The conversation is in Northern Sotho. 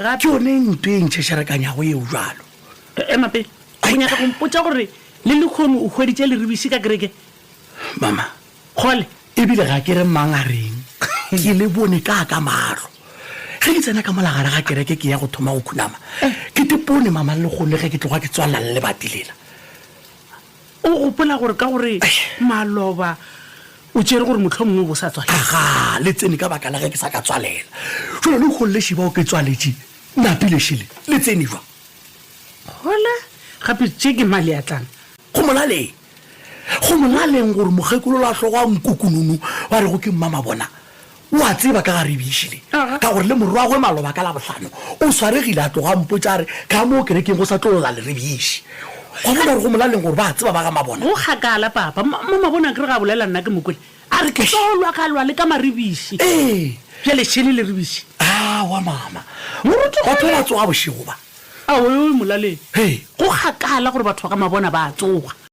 gape. Ke yone nto e ntšhešerekanyago yeo bjalo. Ema pele. O nyaka go mpotša gore le lehono o hweditše leribiši ka kerekeng? Mama. Kgole. Ebile ga ke re mang a reng. Ke le bone ka ka mahlo. Ge ke tsena ka mola gare ga kereke ke ya go thoma go khunama, ke tepone mama le lehono ge ke tloga ke tswalela le lebati lela. O gopola gore ka gore maloba o tšere gore mohlomongwe o bo sa tswalela? Aga, le tsene ka baka la ge ke sa ka tswalela. Jwale lehono le šiba o ke tswaletše, napile šele, le tsene jwang? Gola, gape tše ke maleatlana. Go molaleng, go molaleng gore mokgekolo la hlogo a nkukununu wa rego ke Mmamabona o a tseba ka ga Rebiši le, ka gore le morwagwe maloba ka Labohlano o swaregile a tloga a mpotša a re ka moo kerekeng go sa tlo lla Lerebiši. Gwa bona gore go molaleng gore ba a tseba ba ga Mabona. Go kgakala, papa. Mmamabona a ke re ga a bolela nna ke mo kwele a re ke tlo lwa ka lwa le ka Marebiši. Ee. Bjale šele Lerebiši. Aowa mama. Batho ba ba tsoga bošego ba. Aowa, molaleng. Hei. Go kgakala gore batho ba ga Mabona ba a tsoga.